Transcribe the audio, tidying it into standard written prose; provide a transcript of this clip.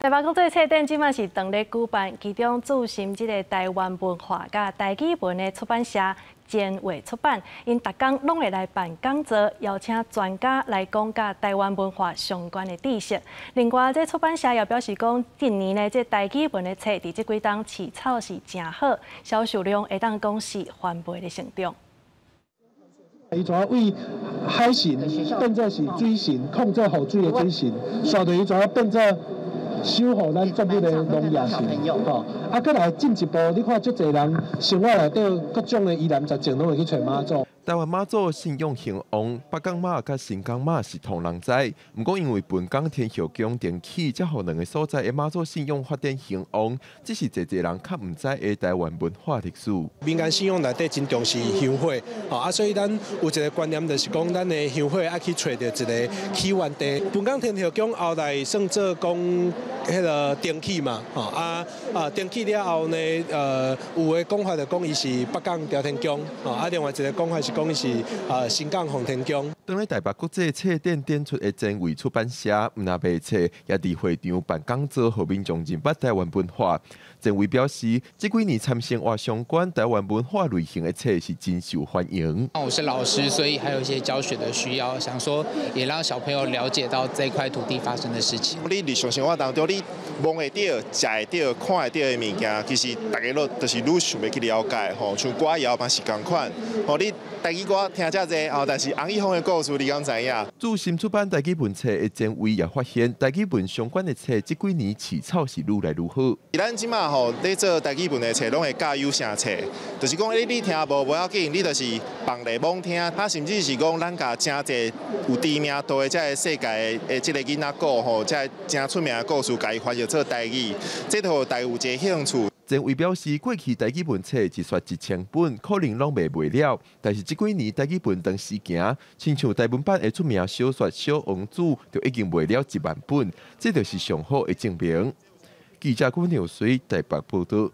台北國際冊展這馬是當咧舉辦，其中注心這个台灣文化佮台語文的出版社前衛出版，𪜶逐工攏會來辦講座，邀請專家來講佮台灣文化相關的知識。另外，這出版社也表示講，近年呢，這台語文的冊佇這幾冬市場是誠好，銷售量會當講是翻倍的成長。伊怎為海神變做是水神，控制雨水的水神，煞落伊怎變做守護咱作物的農業神，吼！啊，閣來進一步，你看足濟人生活內底各種的疑難雜症，攏會去揣媽祖。台灣媽祖信仰興旺，北港媽佮新港媽是統人知。毋過因為本港天后宮重起，才予兩个所在的媽祖信仰發展興旺。只是濟濟人較毋知的台灣文化歷史。民間信仰內底真重視香火，吼啊，所以咱有一个觀念，就是講咱的香火愛去揣著一个起源地。本港天后宮後來算做講彼个重起嘛，吼啊啊重起了後呢，有的講法就講伊是北港朝天宮，吼啊，另外一个講法是講伊是新港奉天宮。當咧台北國際冊展展出的前衛出版社，毋但賣冊，也佇會場辦講座，予民眾認捌台灣文化。前衛表示，這幾年參生活相關台灣文化類型的冊是真受歡迎。我是老師，所以還有一些教學的需要，想說也讓小朋友了解到這塊土地發生的事情。你日常生活當中，你摸會著、食會著、看會著的物件，其實大家攏就是愈想欲去了解，吼，像歌謠嘛是仝款，吼，你台語歌聽遮濟，吼，但是翁綺峰的故事你敢知影？注心出版台語文冊的前衛也發現，台語文相關的冊這幾年市場是愈來愈好。咱這馬吼咧做台語文的冊，攏會教有聲冊，就是講你聽無無要緊，你就是放咧罔聽。啊，甚至是講咱共誠濟有知名度的這个世界的這个囡仔故吼，這个誠出名的故事，共伊翻譯做台語，這就予大家有一个興趣。前衛表示，過去台語文冊一刷1000本，可能攏賣袂了。但是這幾年台語文當時行，親像台文版的出名小說《小王子》就已經賣了1萬本，這就是上好的證明。記者郭鳥水台北報導。